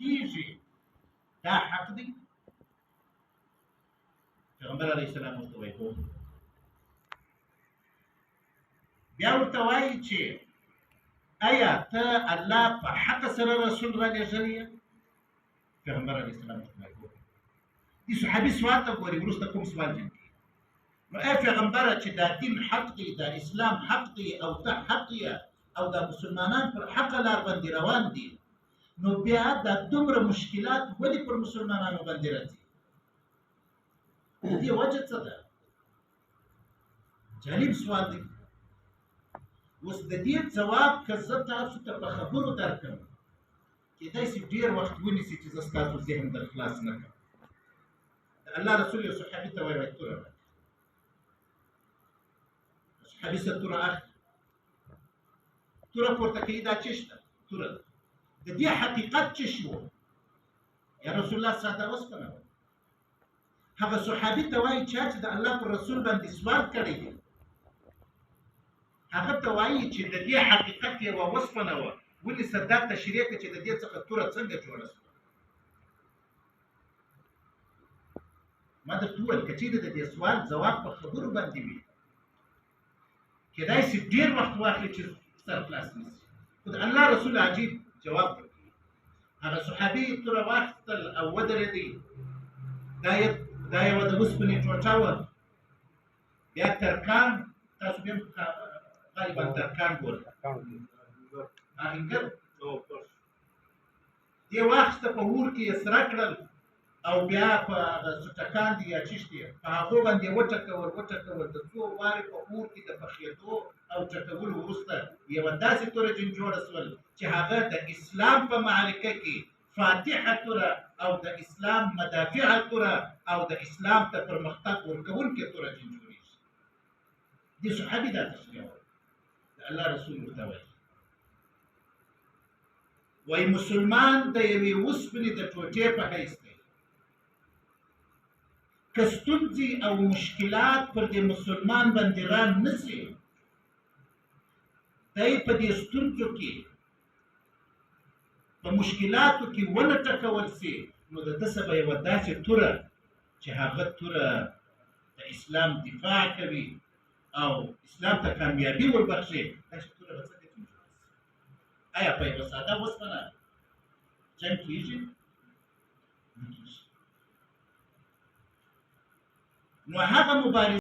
کیږي دا حق دی؟ پیغمبر علیه السلام ورته وایي هو. بیا ورته وایي چې ایا ته الله په حق سره رسول را لېږلی یې؟ پیغمبر علیه السلام ورته وایي هو. دې صحابي سوال ته ګوري، وروسته کوم سوال جن کوي. نو ای پیغمبره چې دا دین حق دی، دا اسلام حق دی، او ته حق یې، او دا مسلمانان پر حقه لار باندې روان دي، نو بیا دا دومره مشکلات ولې پر مسلمانانو باندې راځي؟ د دې وجه څه ده؟ جالب سوال دی. اوس د دې ځواب که زه تاسو ته په خبرو درکړم، کېدای شي ډېر وخت ونیسي چې زه ستاسو ذهن در خلاص نه کړم. د الله رسول یو صحابي ته وایي، وایي توره راکړه. صحابي څه توره اخلي، توره پورته کوي، دا څه ده؟ توره ده. د دې حقیقت څه شو؟ یا رسول الله ساده وسپنه وه. هغه صحابي ته وایي چا چې د الله پر رسول باندې سوال کړی دی، هغه ته وایي چې د دې حقیقت یوه وسپنه وه، ونیسه دا تشریح کړه چې د دې څخه توره څنګه جوړه شوه. ما درته وویل که چېرې د دې سوال ځواب په خبرو باندې وي، کېدای شي ډېر وخت واخلي چې سر خلاص نه شي، خو د الله رسول عجیب جواب ورکوي. هغه صحابي توره واخیستل او ودرېدی. دا یوه د اوسپنې ټوټه وه. بیا ترکان، تاسو بیا غالبا ترکان بولئ، آهنګر دې واخیسته، په اور کې یې سره کړل، او بیا په هغه څټکان دي یا چیش دي، په هغو باندې وټکول وټکول. د څو وارې په اور کې د پخېدو او ټکولو وروسته یوه داسې توره جن جوړه شول چې هغه د اسلام په معرکه کې فاتحه توره او د اسلام مدافعه توره او د اسلام ته پرمختګ ورکوونکې توره جن جوړېږي. دې صحابي دا تشریح وکړه. د الله رسول ورته وایي، وایي مسلمان د یوې اوسپنې د ټوټې په حیث دی، که ستونزې او مشکلات پر دې مسلمان باندې را نه شي، دی په دې ستونزو کې په مشکلاتو کې ونه ټکول شي، نو د ده څخه به یوه داسې توره چې هغه توره د اسلام دفاع کوي او اسلام ته کامیابي وربخښي، داسې توره به څنګه جوړه شي؟ آیا په یوه ساده وسپنه جنګ کېږي؟ نه کېږي. نو هغه مبارزه